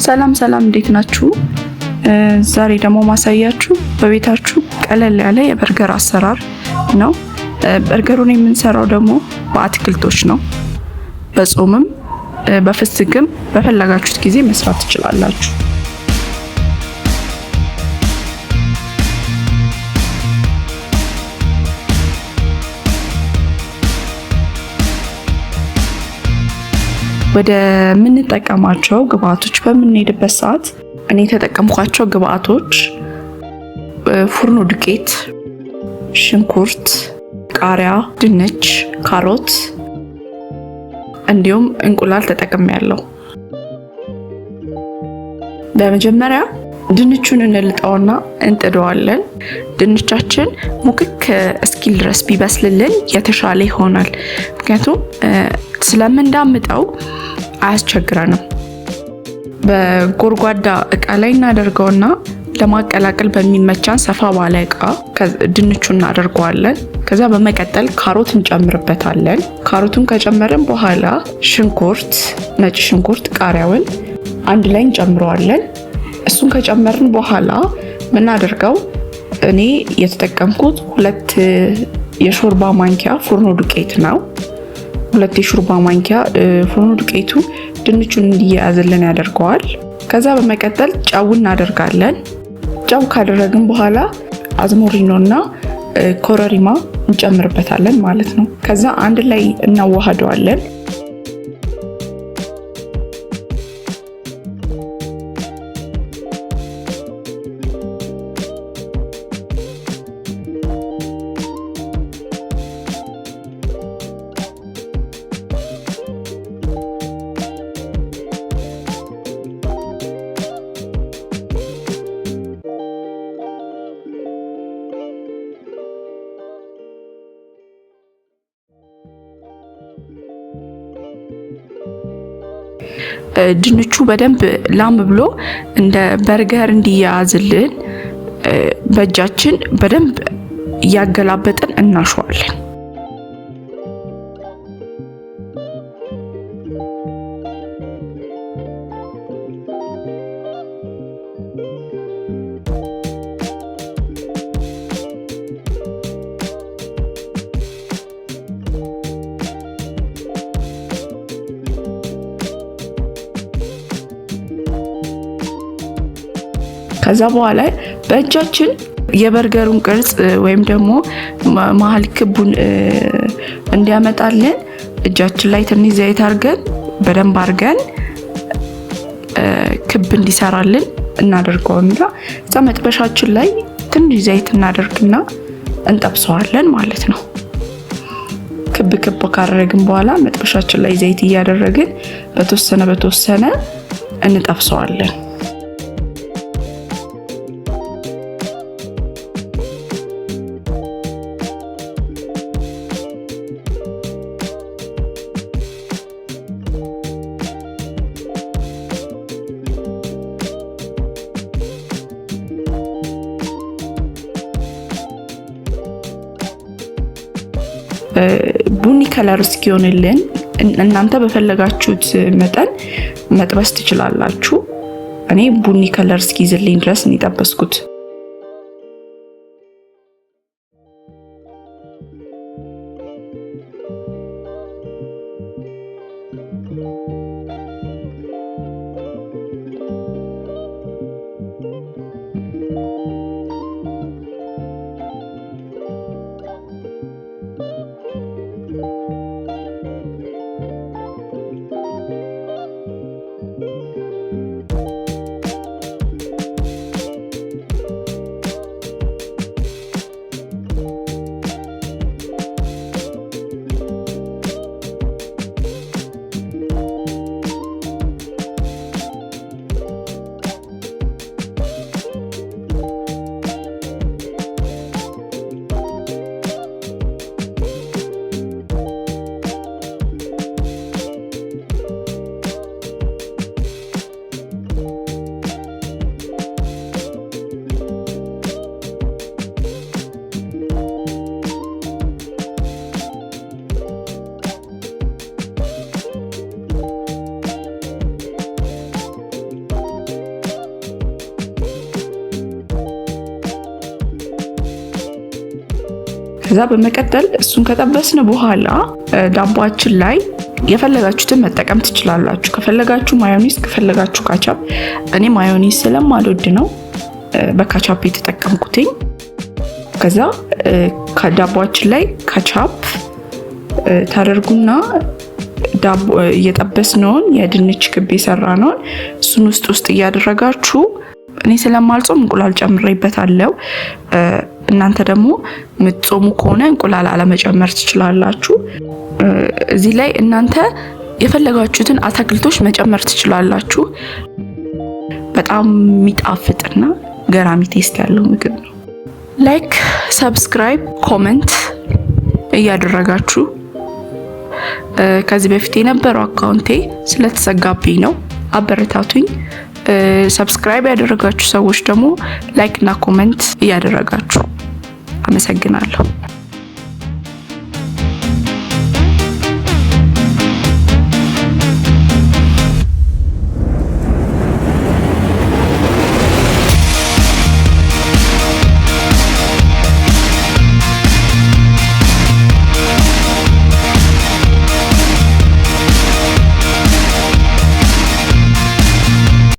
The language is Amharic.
ሰላም ሰላም፣ እንዴት ናችሁ? ዛሬ ደግሞ ማሳያችሁ በቤታችሁ ቀለል ያለ የበርገር አሰራር ነው። በርገሩን የምንሰራው ደግሞ በአትክልቶች ነው። በጾምም በፍስክም በፈለጋችሁት ጊዜ መስራት ትችላላችሁ። ወደ ምንጠቀማቸው ግብአቶች በምንሄድበት ሰዓት እኔ የተጠቀምኳቸው ግብአቶች ፉርኖ ዱቄት፣ ሽንኩርት፣ ቃሪያ፣ ድንች፣ ካሮት እንዲሁም እንቁላል ተጠቅሜያለሁ። በመጀመሪያ ድንቹን እንልጠውና እንጥደዋለን። ድንቻችን ሙክክ እስኪል ድረስ ቢበስልልን የተሻለ ይሆናል። ምክንያቱም ስለምንዳምጠው አያስቸግረንም። በጎድጓዳ እቃ ላይ እናደርገውና ለማቀላቀል በሚመቻን ሰፋ ባለ እቃ ድንቹን እናደርገዋለን። ከዛ በመቀጠል ካሮት እንጨምርበታለን። ካሮቱን ከጨመርን በኋላ ሽንኩርት፣ ነጭ ሽንኩርት፣ ቃሪያውን አንድ ላይ እንጨምረዋለን። እሱን ከጨመርን በኋላ ምናደርገው እኔ የተጠቀምኩት 2 የሾርባ ማንኪያ ፉርኖ ዱቄት ነው። 2 የሾርባ ማንኪያ ፉርኖ ዱቄቱ ድንቹን እንዲያያዝልን ያደርገዋል። ከዛ በመቀጠል ጨው እናደርጋለን። ጨው ካደረግን በኋላ አዝሞሪኖና ኮረሪማ እንጨምርበታለን ማለት ነው። ከዛ አንድ ላይ እናዋህደዋለን። ድንቹ በደንብ ላም ብሎ እንደ በርገር እንዲያያዝልን በእጃችን በደንብ እያገላበጥን እናሸዋለን። ከዛ በኋላ በእጃችን የበርገሩን ቅርጽ ወይም ደግሞ መሀል ክቡን እንዲያመጣልን እጃችን ላይ ትንሽ ዘይት አድርገን በደንብ አድርገን ክብ እንዲሰራልን እናደርገውና እዛ መጥበሻችን ላይ ትንሽ ዘይት እናደርግና እንጠብሰዋለን ማለት ነው። ክብ ክብ ካደረግን በኋላ መጥበሻችን ላይ ዘይት እያደረግን በተወሰነ በተወሰነ እንጠብሰዋለን። ቡኒ color እስኪሆንልን እናንተ በፈለጋችሁት መጠን መጥበስ ትችላላችሁ። እኔ ቡኒ color እስኪይዝልኝ ድረስ ነው የጠበስኩት። ከዛ በመቀጠል እሱን ከጠበስን በኋላ ዳቧችን ላይ የፈለጋችሁትን መጠቀም ትችላላችሁ። ከፈለጋችሁ ማዮኒዝ፣ ከፈለጋችሁ ካቻፕ። እኔ ማዮኒዝ ስለማልወድ ነው በካቻፕ የተጠቀምኩትኝ። ከዛ ከዳቧችን ላይ ካቻፕ ታደርጉና ዳቦ እየጠበስነውን የድንች ክብ የሰራነውን እሱን ውስጥ ውስጥ እያደረጋችሁ፣ እኔ ስለማልጾም እንቁላል ጨምሬበታለሁ። እናንተ ደግሞ የምትጾሙ ከሆነ እንቁላል አለመጨመር ትችላላችሁ። እዚህ ላይ እናንተ የፈለጋችሁትን አትክልቶች መጨመር ትችላላችሁ። በጣም የሚጣፍጥና ገራሚ taste ያለው ምግብ ነው። Like፣ subscribe፣ comment እያደረጋችሁ፣ ከዚህ በፊት የነበረው account ኤ ስለተዘጋብኝ ነው፣ አበረታቱኝ። Subscribe ያደረጋችሁ ሰዎች ደግሞ like እና comment እያደረጋችሁ፣ አመሰግናለሁ።